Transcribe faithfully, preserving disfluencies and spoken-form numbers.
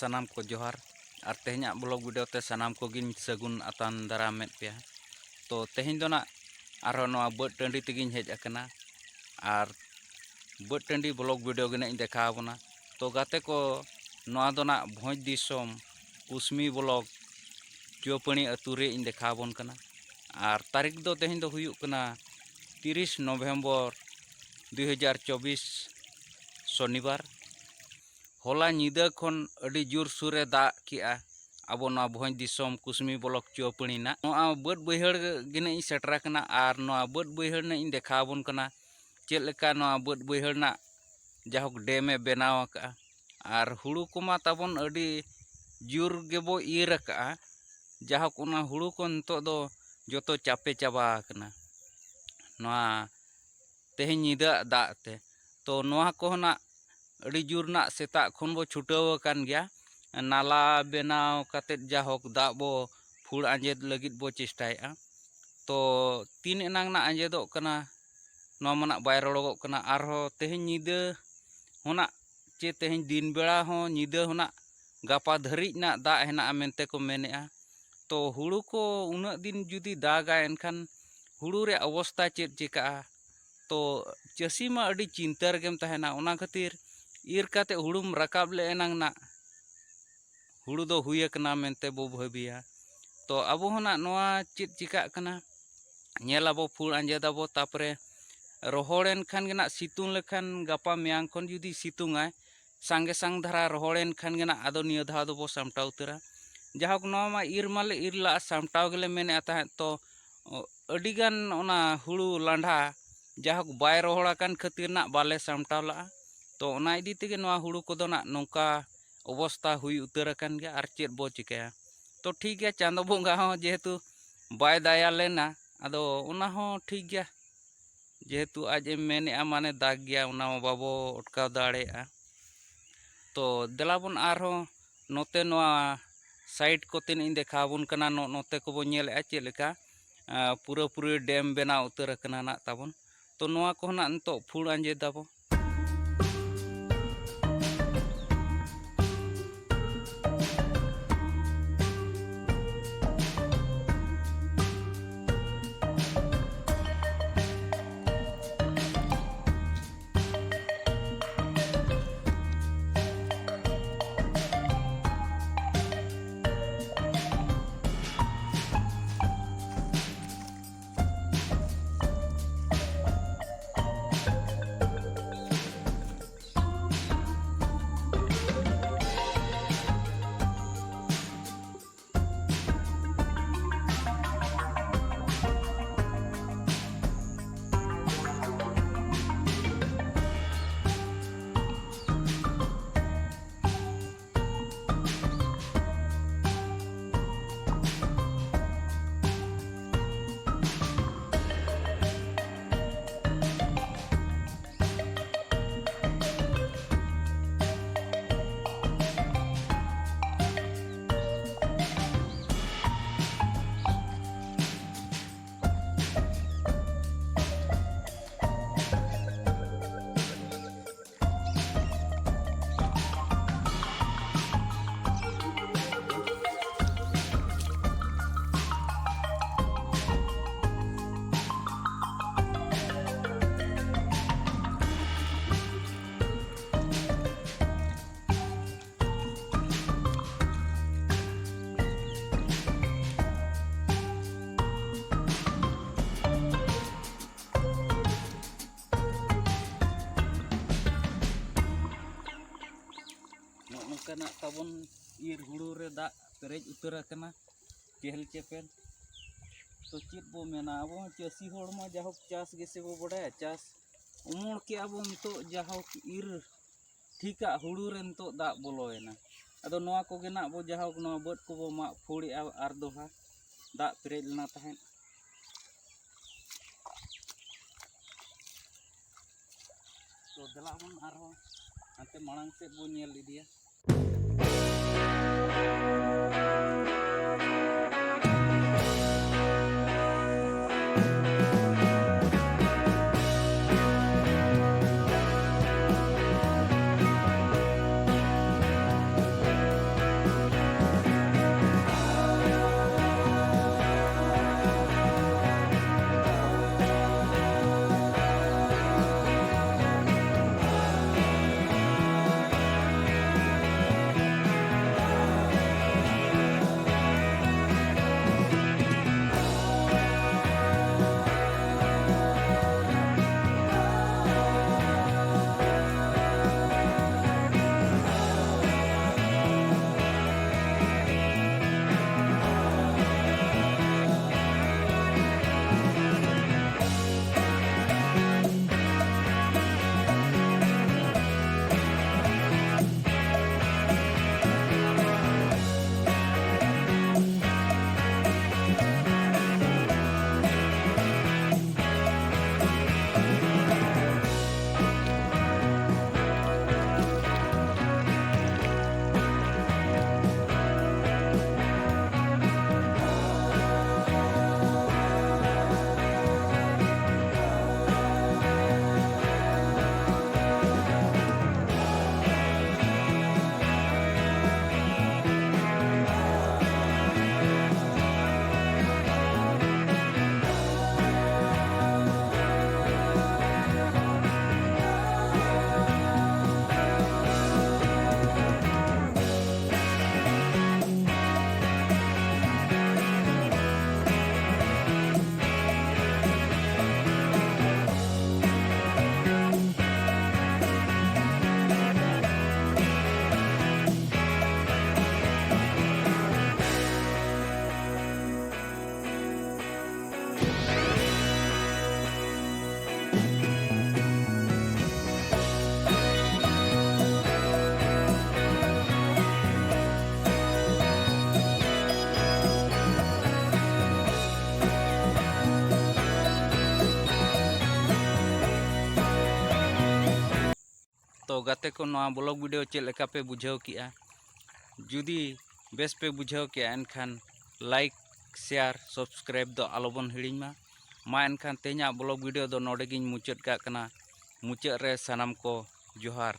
ᱥᱟᱱᱟᱢ ᱠᱚ ᱡᱚᱦᱟᱨ᱾ ᱟᱨ ᱛᱮᱦᱮᱧᱟᱜ ᱵᱞᱚᱜ ᱵᱷᱤᱰᱤᱭᱳ ᱛᱮ ᱥᱟᱱᱟᱢ ᱠᱚᱜᱮᱧ ᱥᱟᱹᱜᱩᱱ ᱟᱛᱟᱝ ᱫᱟᱨᱟᱢᱮᱫ ᱯᱮᱭᱟ᱾ ᱛᱚ ᱛᱮᱦᱮᱧ ᱫᱚ ᱱᱟᱜ ᱟᱨᱦᱚᱸ ᱱᱚᱣᱟ ᱵᱟᱹᱫᱽ ᱴᱟᱺᱰᱤ ᱛᱮᱜᱮᱧ ᱦᱮᱡ ᱟᱠᱟᱱᱟ᱾ ᱟᱨ ᱵᱟᱹᱫᱽ ᱴᱟᱺᱰᱤ ᱵᱞᱚᱜ ᱵᱷᱤᱰᱤᱭᱳ ᱜᱮ ᱱᱟᱜ ᱤᱧ ᱫᱮᱠᱷᱟᱣ ᱟᱵᱚᱱᱟ᱾ ᱛᱚ ᱜᱟᱛᱮ ᱠᱚ, ᱱᱚᱣᱟ ᱫᱚ ᱱᱟᱜ ᱵᱷᱚᱸᱡᱽ ᱫᱤᱥᱚᱢ ᱠᱩᱥᱢᱤ ᱵᱞᱚᱠ ᱪᱩᱣᱟᱹᱯᱟᱹᱲᱤ ᱟᱹᱛᱩ ᱨᱮ ᱤᱧ ᱫᱮᱠᱷᱟᱣ ᱟᱵᱚᱱ ᱠᱟᱱᱟ᱾ ᱟᱨ ᱛᱟᱹᱨᱤᱠᱷ ᱫᱚ ᱛᱮᱦᱮᱧ ᱫᱚ ᱦᱩᱭᱩᱜ ᱠᱟᱱᱟ ᱛᱤᱨᱤᱥ ᱱᱚᱵᱷᱮᱢᱵᱚᱨ ᱫᱩᱭ ᱦᱟᱡᱟᱨ ᱪᱚᱵᱵᱤᱥ, ᱥᱚᱱᱤᱵᱟᱨ᱾ ᱦᱚᱞᱟ ᱧᱤᱫᱟᱹ ᱠᱷᱚᱱ ᱟᱹᱰᱤ ᱡᱳᱨ ᱥᱩᱨᱮ ᱫᱟᱜ ᱠᱮᱜᱼᱟ ᱟᱵᱚ ᱱᱚᱣᱟ ᱵᱷᱚᱸᱡᱽ ᱫᱤᱥᱚᱢ ᱠᱩᱥᱢᱤ ᱵᱞᱚᱠ ᱪᱩᱣᱟᱹᱯᱟᱹᱲᱤ ᱨᱮᱱᱟᱜ᱾ ᱱᱚᱣᱟ ᱵᱟᱹᱫᱽ ᱵᱟᱹᱭᱦᱟᱹᱲ ᱜᱮ ᱱᱟᱜ ᱤᱧ ᱥᱮᱴᱮᱨ ᱟᱠᱟᱱᱟ ᱟᱨ ᱱᱚᱣᱟ ᱵᱟᱹᱫᱽ ᱵᱟᱹᱭᱦᱟᱹᱲ ᱱᱟᱜ ᱤᱧ ᱫᱮᱠᱷᱟᱣ ᱟᱵᱚᱱ ᱠᱟᱱᱟ, ᱪᱮᱫ ᱞᱮᱠᱟ ᱱᱚᱣᱟ ᱵᱟᱹᱫᱽ ᱵᱟᱹᱭᱦᱟᱹᱲ ᱨᱮᱱᱟᱜ ᱡᱟᱦᱳᱠ ᱰᱮᱢ ᱮ ᱵᱮᱱᱟᱣ ᱟᱠᱟᱜᱼᱟ᱾ ᱟᱨ ᱦᱩᱲᱩ ᱠᱚᱢᱟ ᱛᱟᱵᱚᱱ ᱟᱹᱰᱤ ᱡᱳᱨ ᱜᱮᱵᱚ ᱤᱨ ᱟᱠᱟᱜᱼᱟ, ᱡᱟᱦᱳᱠ ᱚᱱᱟ ᱦᱩᱲᱩ ᱠᱚ ᱱᱤᱛᱚᱜ ᱫᱚ ᱡᱚᱛᱚ ᱪᱟᱯᱮ ᱪᱟᱵᱟ ᱟᱠᱟᱱᱟ ᱱᱚᱣᱟ ᱛᱮᱦᱮᱧ ᱧᱤᱫᱟᱹ ᱟᱜ ᱫᱟᱜ ᱛᱮ᱾ ᱛᱚ ᱱᱚᱣᱟ ᱠᱚᱦᱚᱸ ᱱᱟᱜ ᱟᱹᱰᱤ ᱡᱳᱨ ᱱᱟᱜ ᱥᱮᱛᱟᱜ ᱠᱷᱚᱱ ᱵᱚ ᱪᱷᱩᱴᱟᱹᱣ ᱟᱠᱟᱱ ᱜᱮᱭᱟ, ᱱᱟᱞᱟ ᱵᱮᱱᱟᱣ ᱠᱟᱛᱮᱫ ᱡᱟᱦᱳᱠ ᱫᱟᱜ ᱵᱚ ᱯᱷᱩᱲ ᱟᱸᱡᱮᱫ ᱞᱟᱹᱜᱤᱫ ᱵᱚ ᱪᱮᱥᱴᱟᱭᱮᱫᱼᱟ᱾ ᱛᱚ ᱛᱤᱱ ᱮᱱᱟᱝ ᱱᱟᱜ ᱟᱸᱡᱮᱫᱚᱜ ᱠᱟᱱᱟ, ᱱᱚᱣᱟ ᱢᱟ ᱱᱟᱜ ᱵᱟᱭ ᱨᱚᱲᱚᱜᱚᱜ ᱠᱟᱱᱟ᱾ ᱟᱨᱦᱚᱸ ᱛᱮᱦᱮᱧ ᱧᱤᱫᱟᱹ ᱦᱚᱸ ᱱᱟᱜ ᱪᱮ ᱛᱮᱦᱮᱧ ᱫᱤᱱ ᱵᱮᱲᱟ ᱦᱚᱸ ᱧᱤᱫᱟᱹ ᱦᱚᱸ ᱱᱟᱜ ᱜᱟᱯᱟ ᱫᱷᱟᱹᱨᱤᱡ ᱱᱟᱜ ᱫᱟᱜ ᱦᱮᱱᱟᱜᱼᱟ ᱢᱮᱱᱛᱮ ᱠᱚ ᱢᱮᱱᱮᱜᱼᱟ᱾ ᱛᱚ ᱦᱩᱲᱩ ᱠᱚ ᱩᱱᱟᱹᱜ ᱫᱤᱱ ᱡᱩᱫᱤ ᱫᱟᱜᱟ, ᱮᱱᱠᱷᱟᱱ ᱦᱩᱲᱩ ᱨᱮᱭᱟᱜ ᱚᱵᱚᱥᱛᱟ ᱪᱮᱫ ᱪᱤᱠᱟᱹᱜᱼᱟ? ᱛᱚ ᱪᱟᱹᱥᱤ ᱢᱟ ᱟᱹᱰᱤ ᱪᱤᱱᱛᱟᱹ ᱨᱮᱜᱮᱢ ᱛᱟᱦᱮᱱᱟ᱾ ᱚᱱᱟ ᱠᱷᱟᱹᱛᱤᱨ ᱤᱨ ᱠᱟᱛᱮ ᱦᱩᱲᱩᱢ ᱨᱟᱠᱟᱵ ᱞᱮ ᱮᱱᱟᱝ ᱱᱟᱜ ᱦᱩᱲᱩ ᱫᱚ ᱦᱩᱭ ᱟᱠᱟᱱᱟ ᱢᱮᱱᱛᱮ ᱵᱚ ᱵᱷᱟᱹᱵᱤᱭᱟ᱾ ᱛᱚ ᱟᱵᱚ ᱦᱚᱸ ᱱᱟᱜ ᱱᱚᱣᱟ ᱪᱮᱫ ᱪᱤᱠᱟᱹᱜ ᱠᱟᱱᱟ, ᱧᱮᱞ ᱟᱵᱚ, ᱯᱷᱩᱲ ᱟᱸᱡᱮᱫ ᱟᱵᱚ, ᱛᱟᱨᱯᱚᱨᱮ ᱨᱚᱦᱚᱲᱮᱱ ᱠᱷᱟᱱ ᱜᱮ ᱱᱟᱜ ᱥᱤᱛᱩᱝ ᱞᱮᱠᱷᱟᱱ, ᱜᱟᱯᱟ ᱢᱮᱭᱟᱝ ᱠᱷᱚᱱ ᱡᱩᱫᱤ ᱥᱤᱛᱩᱝ ᱟᱭ, ᱥᱟᱸᱜᱮ ᱥᱟᱝ ᱫᱷᱟᱨᱟ ᱨᱚᱦᱚᱲᱮᱱ ᱠᱷᱟᱱ ᱜᱮ ᱱᱟᱜ ᱟᱫᱚ ᱱᱤᱭᱟᱹ ᱫᱷᱟᱣ ᱫᱚᱵᱚ ᱥᱟᱢᱴᱟᱣ ᱩᱛᱟᱹᱨᱟ᱾ ᱡᱟᱦᱳᱠ, ᱱᱚᱣᱟ ᱢᱟ ᱤᱨ ᱢᱟᱞᱮ ᱤᱨ ᱞᱟᱜᱼᱟ, ᱥᱟᱢᱴᱟᱣ ᱜᱮᱞᱮ ᱢᱮᱱᱮᱫᱼᱟ ᱛᱟᱦᱮᱸᱫ᱾ ᱛᱚ ᱟᱹᱰᱤᱜᱟᱱ ᱚᱱᱟ ᱦᱩᱲᱩ ᱞᱟᱸᱰᱷᱟ, ᱡᱟᱦᱳᱠ, ᱵᱟᱭ ᱨᱚᱦᱚᱲ ᱟᱠᱟᱱ ᱠᱷᱟᱹᱛᱤᱨ ᱱᱟᱜ ᱵᱟᱞᱮ ᱥᱟᱢᱴᱟᱣ ᱞᱟᱜᱼᱟ᱾ ᱛᱚ ᱚᱱᱟ ᱤᱫᱤ ᱛᱮᱜᱮ ᱱᱚᱣᱟ ᱦᱩᱲᱩ ᱠᱚᱫᱚ ᱱᱟᱜ ᱱᱚᱝᱠᱟ ᱚᱵᱚᱥᱛᱟ ᱦᱩᱭ ᱩᱛᱟᱹᱨ ᱟᱠᱟᱱ ᱜᱮᱭᱟ᱾ ᱟᱨ ᱪᱮᱫ ᱵᱚ ᱪᱤᱠᱟᱹᱭᱟ? ᱛᱚ ᱴᱷᱤᱠ ᱜᱮᱭᱟ, ᱪᱟᱸᱫᱚ ᱵᱚᱸᱜᱟ ᱦᱚᱸ ᱡᱮᱦᱮᱛᱩ ᱵᱟᱭ ᱫᱟᱭᱟ ᱞᱮᱱᱟ, ᱟᱫᱚ ᱚᱱᱟ ᱦᱚᱸ ᱴᱷᱤᱠ ᱜᱮᱭᱟ᱾ ᱡᱮᱦᱮᱛᱩ ᱟᱡ ᱮ ᱢᱮᱱᱮᱜᱼᱟ, ᱢᱟᱱᱮ ᱫᱟᱜᱽ ᱜᱮᱭᱟ, ᱚᱱᱟ ᱢᱟ ᱵᱟᱵᱚ ᱚᱴᱠᱟᱣ ᱫᱟᱲᱮᱭᱟᱜᱼᱟ᱾ ᱛᱚ ᱫᱮᱞᱟ ᱵᱚᱱ ᱟᱨᱦᱚᱸ ᱱᱚᱛᱮ ᱱᱚᱣᱟ ᱥᱟᱭᱤᱰ ᱠᱚᱛᱮ ᱱᱟᱜ ᱤᱧ ᱫᱮᱠᱷᱟᱣ ᱟᱵᱚᱱ ᱠᱟᱱᱟ᱾ ᱱᱚ-, ᱱᱚᱛᱮ ᱠᱚᱵᱚ ᱧᱮᱞᱮᱜᱼᱟ ᱪᱮᱫ ᱞᱮᱠᱟ, ᱟᱸ, ᱯᱩᱨᱟᱹᱯᱩᱨᱤ ᱰᱮᱢ ᱵᱮᱱᱟᱣ ᱩᱛᱟᱹᱨ ᱟᱠᱟᱱᱟ ᱱᱟᱜ ᱛᱟᱵᱚᱱ᱾ ᱛᱚ ᱱᱚᱣᱟ ᱠᱚᱦᱚᱸ ᱱᱟᱜ ᱱᱤᱛᱚᱜ ᱯᱷᱩᱲ ᱟᱸᱡᱮᱫ ᱟᱵᱚ᱾ ᱱᱚᱝᱠᱟᱱᱟᱜ ᱛᱟᱵᱚᱱ ᱤᱨ ᱦᱩᱲᱩ ᱨᱮ ᱫᱟᱜ ᱯᱮᱨᱮᱡ ᱩᱛᱟᱹᱨ ᱟᱠᱟᱱᱟ, ᱪᱮᱦᱮᱞ ᱪᱮᱯᱮᱞ᱾ ᱛᱚ ᱪᱮᱫ ᱵᱚ ᱢᱮᱱᱟ, ᱟᱵᱚ ᱦᱚᱸ ᱪᱟᱹᱥᱤ ᱦᱚᱲ ᱢᱟ ᱡᱟᱭᱦᱳᱠ ᱪᱟᱥ ᱜᱮᱥᱮ ᱵᱚ ᱵᱟᱰᱟᱭᱟ, ᱪᱟᱥ ᱩᱢᱩᱲ ᱠᱮᱜᱼᱟ ᱵᱚ ᱱᱤᱛᱚᱜ ᱡᱟᱭᱦᱳᱠ ᱤᱨ ᱴᱷᱤᱠᱟᱜ ᱦᱩᱲᱩ ᱨᱮ ᱱᱤᱛᱚᱜ ᱫᱟᱜ ᱵᱚᱞᱚᱭᱮᱱᱟ᱾ ᱟᱫᱚ ᱱᱚᱣᱟ ᱠᱚᱜᱮ ᱱᱟᱜ ᱵᱚ ᱡᱟᱭᱦᱳᱠ ᱱᱚᱣᱟ ᱵᱟᱹᱫᱽ ᱠᱚᱵᱚ ᱢᱟᱜ ᱯᱷᱩᱲᱮᱜᱼᱟ ᱟᱨ ᱫᱚᱦᱲᱟ ᱫᱟᱜ ᱯᱮᱨᱮᱡ ᱞᱮᱱᱟ ᱛᱟᱦᱮᱸᱫ᱾ ᱛᱚ ᱫᱮᱞᱟ ᱵᱚᱱ ᱟᱨᱦᱚᱸ ᱦᱟᱱᱛᱮ ᱢᱟᱲᱟᱝ ᱥᱮᱫ ᱵᱚᱱ ᱧᱮᱞ ᱤᱫᱤᱭᱟ᱾ ᱛᱚ ᱜᱟᱛᱮ ᱠᱚ, ᱱᱚᱣᱟ ᱵᱞᱚᱜ ᱵᱷᱤᱰᱤᱭᱳ ᱪᱮᱫ ᱞᱮᱠᱟ ᱯᱮ ᱵᱩᱡᱷᱟᱹᱣ ᱠᱮᱜᱼᱟ? ᱡᱩᱫᱤ ᱵᱮᱥ ᱯᱮ ᱵᱩᱡᱷᱟᱹᱣ ᱠᱮᱜᱼᱟ, ᱮᱱᱠᱷᱟᱱ ᱞᱟᱭᱤᱠ, ᱥᱮᱭᱟᱨ, ᱥᱟᱵᱥᱠᱨᱟᱭᱤᱵ ᱫᱚ ᱟᱞᱚᱵᱚᱱ ᱦᱤᱲᱤᱧ ᱢᱟ᱾ ᱢᱟ ᱮᱱᱠᱷᱟᱱ ᱛᱮᱦᱮᱧᱟᱜ ᱵᱞᱚᱜ ᱵᱷᱤᱰᱤᱭᱳ ᱫᱚ ᱱᱚᱰᱮ ᱜᱤᱧ ᱢᱩᱪᱟᱹᱫ ᱠᱟᱜ ᱠᱟᱱᱟ᱾ ᱢᱩᱪᱟᱹᱫ ᱨᱮ ᱥᱟᱱᱟᱢ ᱠᱚ ᱡᱚᱦᱟᱨ᱾